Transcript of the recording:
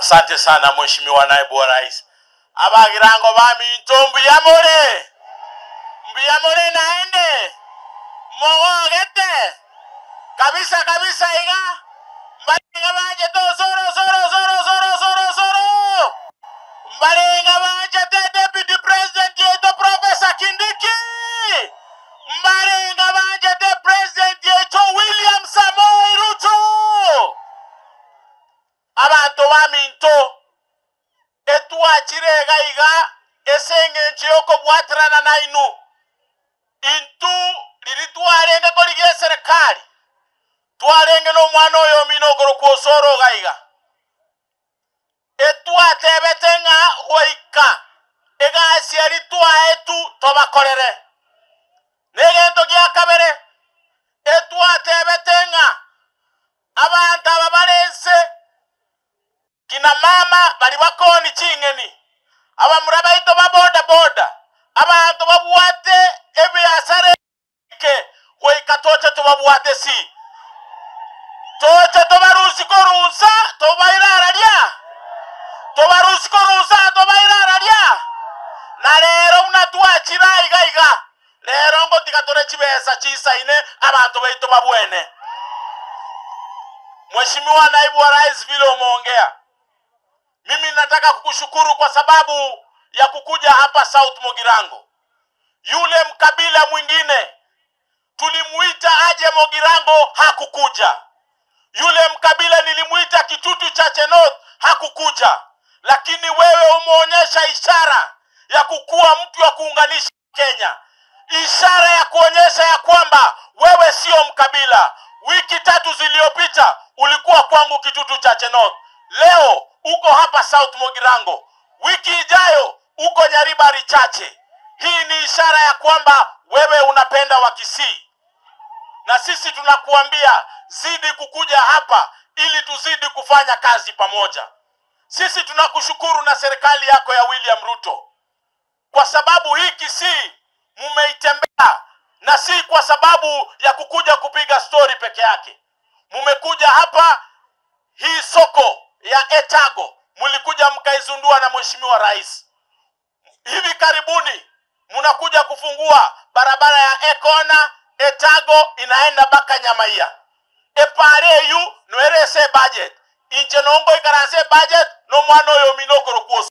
Asante sana Mheshimiwa Naibu wa Rais. Abagirango baminto mbuyamore. Mbuyamore naende. Mogogete. Kabisa kabisa iga. Mbarenga banje to soro soro soro soro soro soro. Mbarenga banje te Deputy President yetu Professor Kindiki. Mbarenga banje te President yetu William Samoei Ruto. Abantu baminto etwachire gaiga esenge yoko bwatrana nainu intu liritwarenge korigia serikali twarenge no mwana oyo minogoro kuosoro gaiga etwatebete ng'a goika egasi eritwaetu tobakorere negento gia kabere etwatebete ng'a abantu ababarense kina mama bali bakoni chingeni abamura baito ba boda boda abantu babwate ebiasare ke goika toche tobabwate si toche tobarusi korusa tobairararia tobarusi korusa tobairararia na lero unatwachira iga iga lero ngotika tore chibesa chisaine abantu baito babwene. Mheshimiwa Naibu wa Rais, vile umeongea, mimi nataka kukushukuru kwa sababu ya kukuja hapa South Mugirango. Yule mkabila mwingine tulimuita aje Mugirango, hakukuja. Yule mkabila nilimuita Kitutu Chache North, hakukuja. Lakini wewe umeonyesha ishara ya kukua mtu wa kuunganisha Kenya, ishara ya kuonyesha ya kwamba wewe sio mkabila. Wiki tatu zilizopita ulikuwa kwangu Kitutu Chache North, leo uko hapa South Mugirango, wiki ijayo uko Nyaribari Chache. Hii ni ishara ya kwamba wewe unapenda Wakisii, na sisi tunakuambia zidi kukuja hapa ili tuzidi kufanya kazi pamoja. Sisi tunakushukuru na serikali yako ya William Ruto kwa sababu hii Kisii mumeitembea, na si kwa sababu ya kukuja kupiga story peke yake. Mumekuja hapa hii soko ya Etago mulikuja mkaizundua na Mheshimiwa Rais. Hivi karibuni mnakuja kufungua barabara ya Ekona Etago inaenda baka Nyamaia. Epare yu noerese budget. Inche nongo ikarase budget no mwana yo minokoro kuoso.